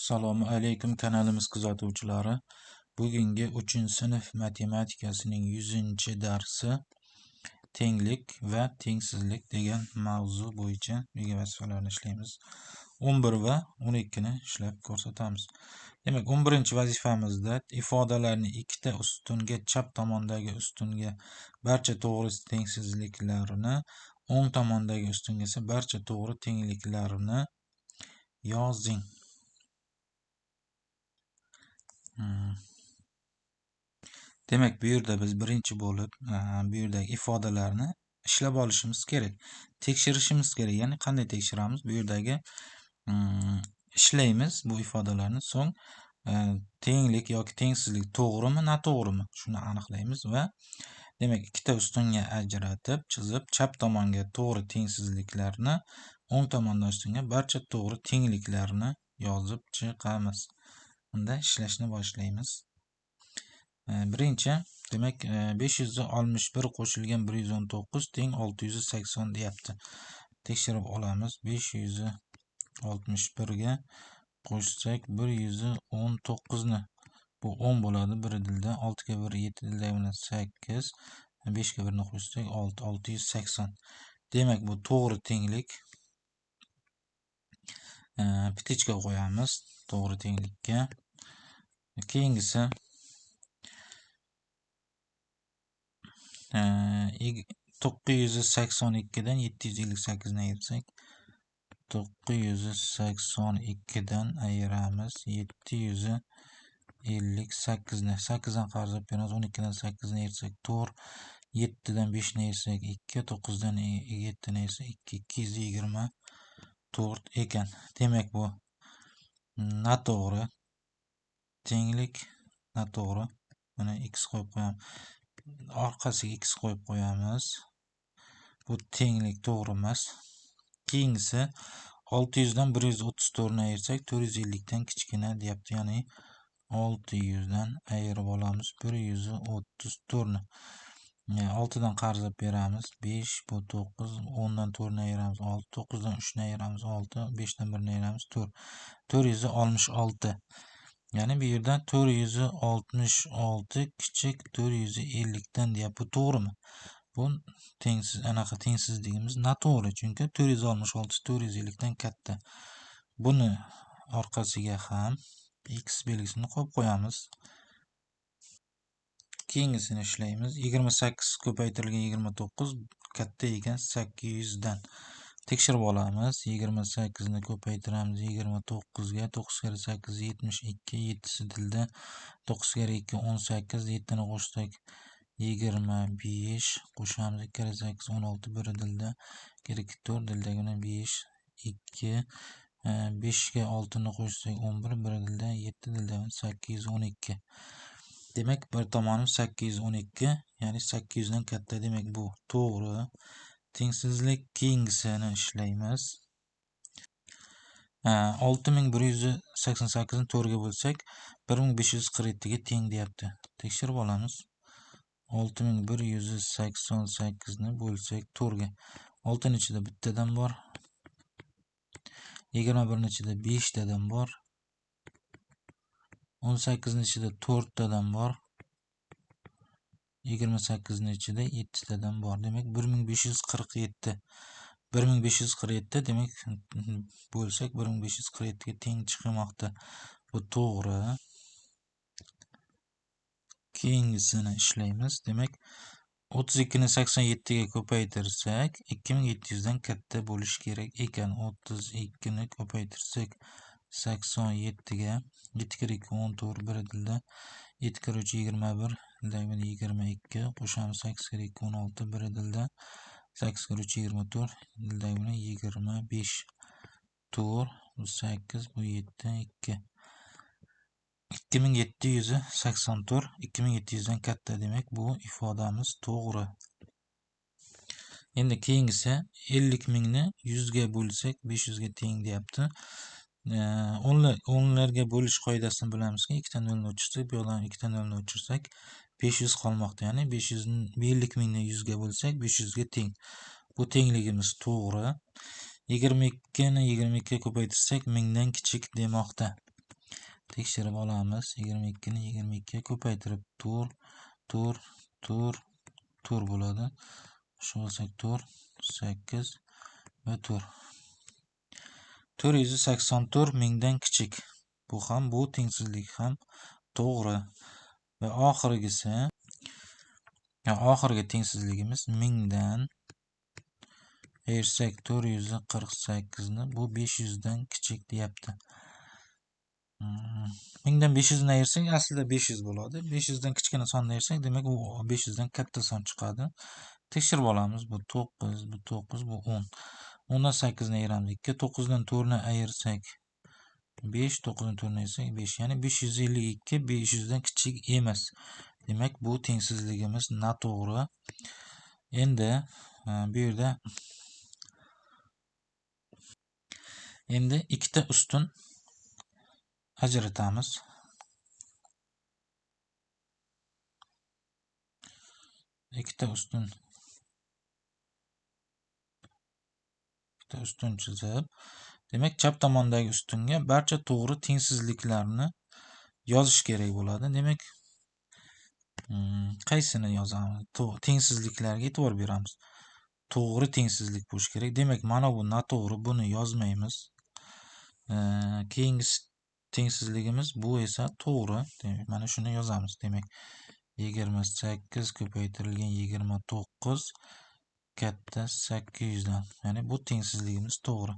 Assalomu alaykum kanalimiz kuzatuvchilari. Bugungi 3-sinf matematikasining 100-darsi tenglik va tengsizlik degan mavzu bo'yicha uyga vazifalarni ishlaymiz. 11 va 12 ni ishlab ko'rsatamiz. Demak, 11-vazifamizda ifodalarni ikkita ustunga, chap tomondagi ustunga barcha to'g'ri tengsizliklarni, o'ng tomondagi ustunga esa barcha to'g'ri tengliklarni yozing. Demak, bu yerda biz birinchi bo'lib bu yerdagi ifodalarni ishlab olishimiz kerak. Tekshirishimiz kerak. Ya'ni qanday tekshiramiz? Bu yerdagi ishlaymiz bu ifodalarni, so'ng tenglik yoki tengsizlik to'g'rimi, noto'g'rimi shuni aniqlaymiz va demak ikkita ustunga ajratib, chizib, chap tomonga to'g'ri tengsizliklarni, o'ng tomondan ustunga barcha to'g'ri tengliklarni yozib chiqamiz. Unda ishlashni boshlaymiz. Birinchi, demak, 561 qo'shilgan 119 teng 680 deyapti. Tekshirib olamiz. 561 ga qo'shsak 119 ni, bu 10 bo'ladi, bir dilda 6 ga 1 7 dilda bilan 8, 5 ga 1 ni qo'shsak 6, 680. Demak, bu to'g'ri tenglik. Ptichka qo'yamiz to'g'ri tenglikka. Keyingisi 982 dan 758 ni ayirsak, 982 dan ayiramiz 758 ni. 8 dan qarz olib beramiz, 12 dan 8 ni ayirsak 4, 7 dan 5 ni ayirsak 2, 9 dan 7 ni ayirsak 2, 224 ekan. Demak, bu noto'g'ri tenglik, noto'g'ri. Buni x qo'yib qo'yamiz. Orqasiga x qo'yib qo'yamiz. Bu tenglik to'g'ri emas. Keyingisi 600 dan 134 ni ayirsak 450 dan kichkina deyapti. Ya'ni 600 dan ayirib olamiz 134 ni. 6 dan qarz olib beramiz 5, bu 9, 10 dan 4 ni ayiramiz 6, 9 dan 3 ni ayiramiz 6, 5 dan 1 ni ayiramiz 4. 466. Ya'ni bu yerda 466 kichik 450 dan deyapti. Bu to'g'rimi? Bu tengsiz, anaqa tengsizligimiz noto'g'ri, chunki 466 450 dan katta. Buni orqasiga ham x belgisini qo'yib qo'yamiz. Keyingisini ishlaymiz. 28 ko'paytirilgan 29 katta ekan 800 dan. Tekshirib olamiz. 28 ni ko'paytiramiz 29 ga, 9 kere 8 72, 7 dilda 9 kere 2 18, 7 ni qo'shsak 25, qo'shamiz 2 kere 8 16, 1 dilda 2 2 4, dildagini 5 2, 5 ga 6 ni qo'shsak 11, 1 dilda 7 dilda 812. Demak, bir tomonimiz 812, ya'ni 800 dan katta. Demak, bu to'g'ri tengsizlik. Keyingisini ishlaymiz. 6188 ni 4 ga bo'lsak 1547 ga teng deyapti. Tekshirib olamiz. 6188 ni bo'lsak 4 ga. 6 ning ichida bittadan bor. 21 ning ichida 5 tadan bor. 18 ning ichida 4 tadan bor. 28 ning ichida 7 tadan bor. Demak, 1547. 1547, demak, bo'lsak 1547 ga teng chiqmoqda. Bu to'g'ri. Keyingisini ishlaymiz. Demak, 32 ni 87 ga ko'paytirsak 2700 dan katta bo'lishi kerak ekan. 32 ni ko'paytirsak 87 ga, 7 kere 2 14, 1 dilda 7 kere 3 21, dildagi 22, qo'shamiz 8 kere 2 16, 1 dilda 8 kere 3 24, dildagi 25, 4, bu 8, bu 7, 2. 2784, 2700 dan katta. Demak, bu ifodamiz to'g'ri. Endi keyingisi 50 mingni 100 ga bo'lsak 500 ga teng deyapti. O'nlarga bo'lish qoidasini bilamizki, ikkita nolni o'chirsak, bu yoqdan ikkita nolni o'chirsak 500 qolmoqda. Ya'ni 550 mingni 100 ga bo'lsak 500 ga teng. Bu tengligimiz to'g'ri. 22 ni 22 ga ko'paytirsak 1000 dan kichik demoqda. Tekshirib olamiz. 22 ni 22 ga ko'paytirib 4, 4, 4, 4 bo'ladi. Qo'shib olsak 4, 8 va 4. 484 mingdan kichik. Bu ham, bu tengsizlik ham to'g'ri. Va oxirgisi, oxirgi tengsizligimiz 1000dan ayirsak 448 ni, bu 500 dan kichik deyapti. 1000dan 500 ni ayirsak aslida 500 bo'ladi. 500 dan kichkina sonni ayirsak, demak u 500 dan katta son chiqadi. Tekshirib olamiz. Bu 9, bu 9, bu 10. 10 dan 8 ni ayiramiz 2, 9 dan 4 ni ayirsak 5, 9 dan 4 ni ayirsak 5. Ya'ni 552 500 dan kichik emas. Demak, bu tengsizligimiz noto'g'ri. Endi bu yerda endi ikkita ustun ajratamiz. Ikkita ustun chizib, demak chap tomondagi ustunga barcha to'g'ri tengsizliklarni yozish kerak bo'ladi. Demak, qaysini yozamiz? Tengsizliklarga e'tibor beramiz. To'g'ri tengsizlik bo'lishi kerak. Demak, mana bu noto'g'ri, buni yozmaymiz. Keyingi tengsizligimiz bu esa to'g'ri. Demak, mana shuni yozamiz. Demak, 28 ko'paytirilgan 29 katta 800 dan. Ya'ni bu tengsizligimiz to'g'ri.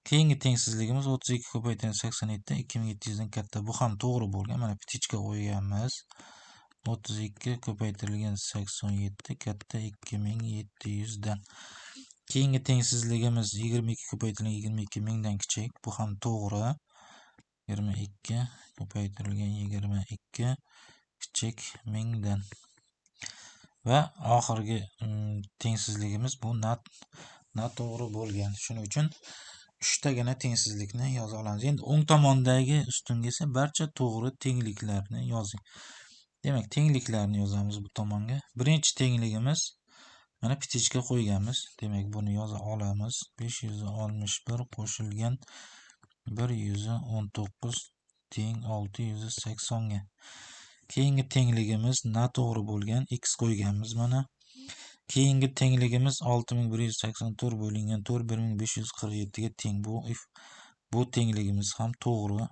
Keyingi tengsizligimiz 32 ko'paytirilgan 87 2700 dan katta. Bu ham to'g'ri bo'lgan. Mana ptichka qo'yganmiz. 32 ko'paytirilgan 87 katta 2700 dan. Keyingi tengsizligimiz 22 ko'paytirilgan 22 mingdan kichik. Bu ham to'g'ri. 22 ko'paytirilgan 22 kichik mingdan. Va oxirgi tengsizligimiz bu noto'g'ri bo'lgan. Shuning uchun 3 tagina tengsizlikni yoza olamiz. Endi o'ng tomondagi ustunga esa barcha to'g'ri tengliklarni yozing. Demak, tengliklarni yozamiz bu tomonga. Birinchi tengligimiz mana ptichka qo'yganmiz. Demak, buni yoza olamiz. 561 qo'shilgan 119 teng 680 ga. Keyingi tengligimiz noto'g'ri bo'lgan, x qo'yganmiz mana. Keyingi tengligimiz 6184 bo'lingan 4 1547 ga teng. Bu tengligimiz ham to'g'ri.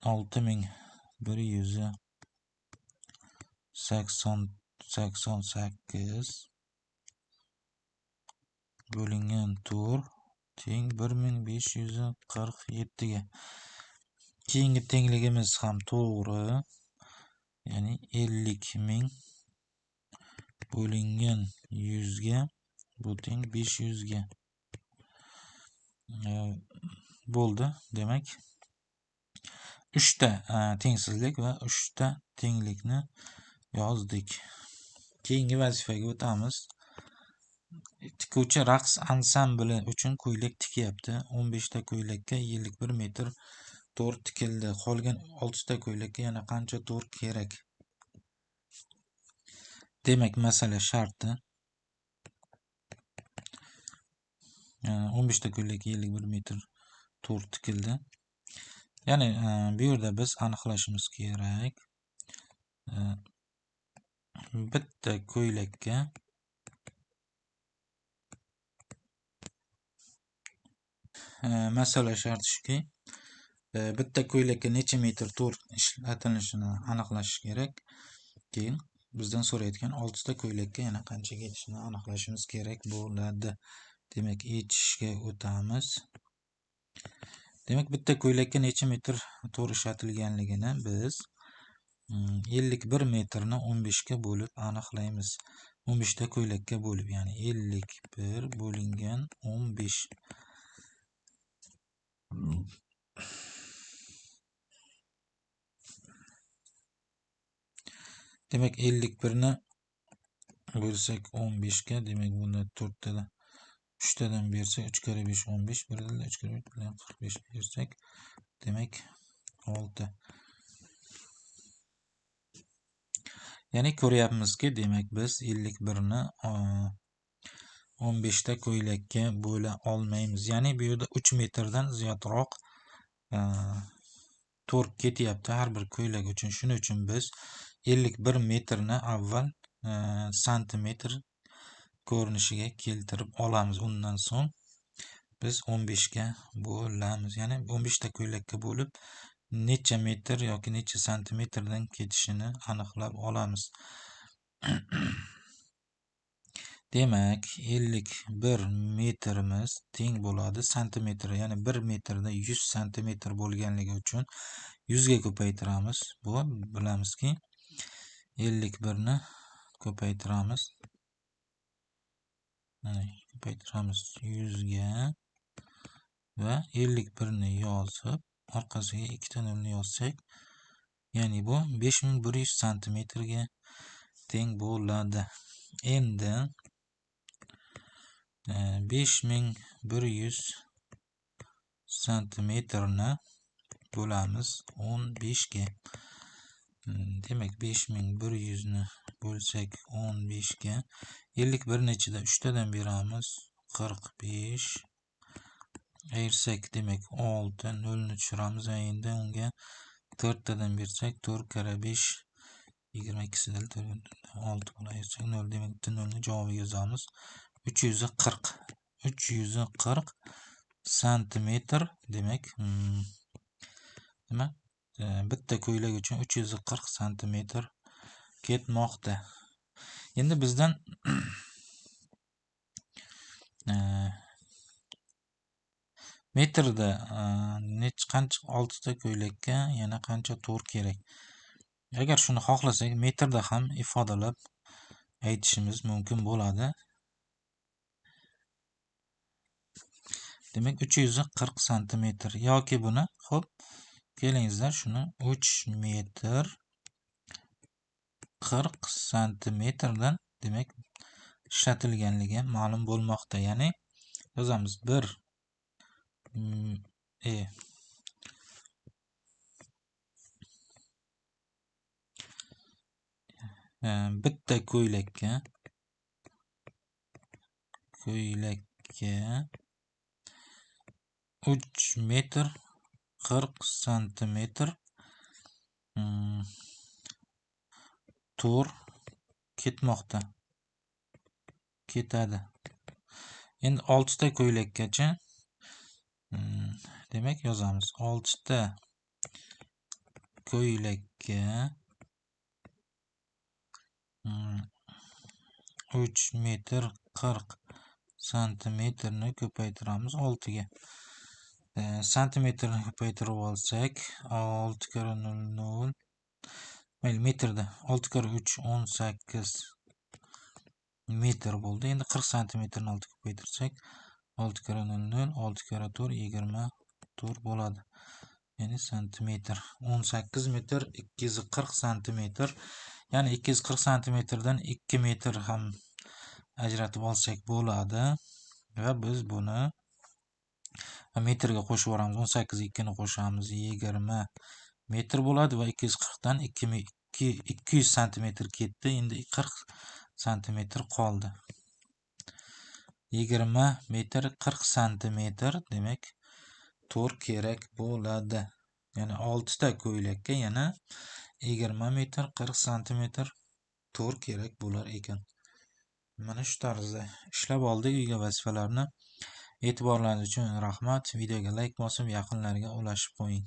6188 bo'lingan 4 teng 1547 ga. Keyingi tengligimiz ham to'g'ri. Ya'ni 50.000 bo'lingan 100 ga, bu teng 500 ga. Bo'ldi. Demak, 3 ta tengsizlik va 3 ta tenglikni yozdik. Keyingi vazifaga o'tamiz. Tikuvchi raqs ansambli uchun ko'ylak tikyapti. 15 ta ko'ylakka 51 metr to'r tikildi. Qolgan 6 ta ko'ylakka yana qancha to'r kerak? Demak, masala sharti. 15 ta ko'ylakka 51 metr to'r tikildi. Ya'ni bu yerda biz aniqlashimiz kerak. Bitta ko'ylakka masala sharti shuki, bitta ko'ylakka necha metr to'r ishlatilishini aniqlash kerak. Keyin bizdan so'rayotgan 6 ta ko'ylakka yana qancha ketishini aniqlashimiz kerak bo'ladi. Demak, yechishga o'tamiz. Demak, bitta ko'ylakka necha metr to'r ishlatilganligini biz 51 metrni 15 ga bo'lib aniqlaymiz. 15 ta ko'ylakka bo'lib, ya'ni 51 bo'lingan 15. Demak, 51 ni bo'lsak 15 ga, demak bunda 4 tadan 3 tadan bersak 3 kare 5 15, 1 dan 3 kare 5 bilan 45 bersak, demak 6. Ya'ni ko'ryapmizki, demak biz 51 ni 15 ta ko'ylakka bo'la olmaymiz. Ya'ni bu yerda 3 metrdan ziyodroq to'r ketyapti har bir ko'ylak uchun. Shuning uchun biz 51 metrni avval santimetr ko'rinishiga keltirib olamiz. Undan so'ng biz 15 ga bo'lamiz. Ya'ni 15 ta ko'ylakka bo'lib necha metr yoki necha santimetrdan ketishini aniqlab olamiz. Demak, 51 metrimiz teng bo'ladi santimetr, ya'ni 1 metrda 100 santimetr bo'lganligi uchun 100 ga ko'paytiramiz. Bu bilamizki 51 ni ko'paytiramiz. Ko'paytiramiz 100 ga va 51 ni yozib orqasiga 2 ta nolni yozsak, ya'ni bu 5100 santimetrga teng bo'ladi. Endi 5100 santimetrni bo'lamiz 15 ga. Demak, 5100 ni bo'lsak 15 ga, 51 ni ichida 3 tadan beramiz, 45 ayirsak, demak 6, 0 ni tushiramiz. Endi unga 4 tadan bersak, 4 karra 5 22 sidan 6 bo'ladi, ayirsak 0, demak bitta 0 ni javobiga yozamiz. 340, 340 santimetr, demak nima? Bitta ko'ylak uchun 340 santimetr ketmoqda. Endi bizdan metrda qancha 6 ta ko'ylakka yana qancha to'r kerak? Agar shuni xohlasak, metrda ham ifodalab aytishimiz mumkin bo'ladi. Demak, 340 santimetr yoki buni, xo'p, kelingizlar shuni 3 metr 40 santimetrdan demak ishlatilganligi ma'lum bo'lmoqda. Ya'ni yozamiz 1 bitta ko'ylakka 3 metr 40 santimetr to'r ketmoqda, ketadi. Endi 6 ta ko'ylakkacha, demak yozamiz 6 ta ko'ylakka 3 metr 40 santimetrni ko'paytiramiz 6 ga. Santimetrni ko'paytirib olsak 6 karra 0 0, mayli metrda 6 karra 3 18 metr bo'ldi. Endi 40 santimetrni 6 ko'paytirsak 6 karra 0 0, 6 karra 4 24 bo'ladi. Ya'ni santimetr 18 metr 240 santimetr, ya'ni 240 santimetrdan 2 metr ham ajratib olsak bo'ladi va biz buni metrga qo'shib yuboramiz. 18 2 ni qo'shamiz, 20 metr bo'ladi va 240 dan 200 santimetr ketdi. Endi 40 santimetr qoldi. 20 metr 40 santimetr demak to'r kerak bo'ladi. Ya'ni 6 ta ko'ylakka yana 20 metr 40 santimetr to'r kerak bo'lar ekan. Mana shu tarzda ishlab oldik uyga vazifalarni. E'tiborlaringiz uchun rahmat. Videoga like bosib, yaqinlarga ulashib qo'ying.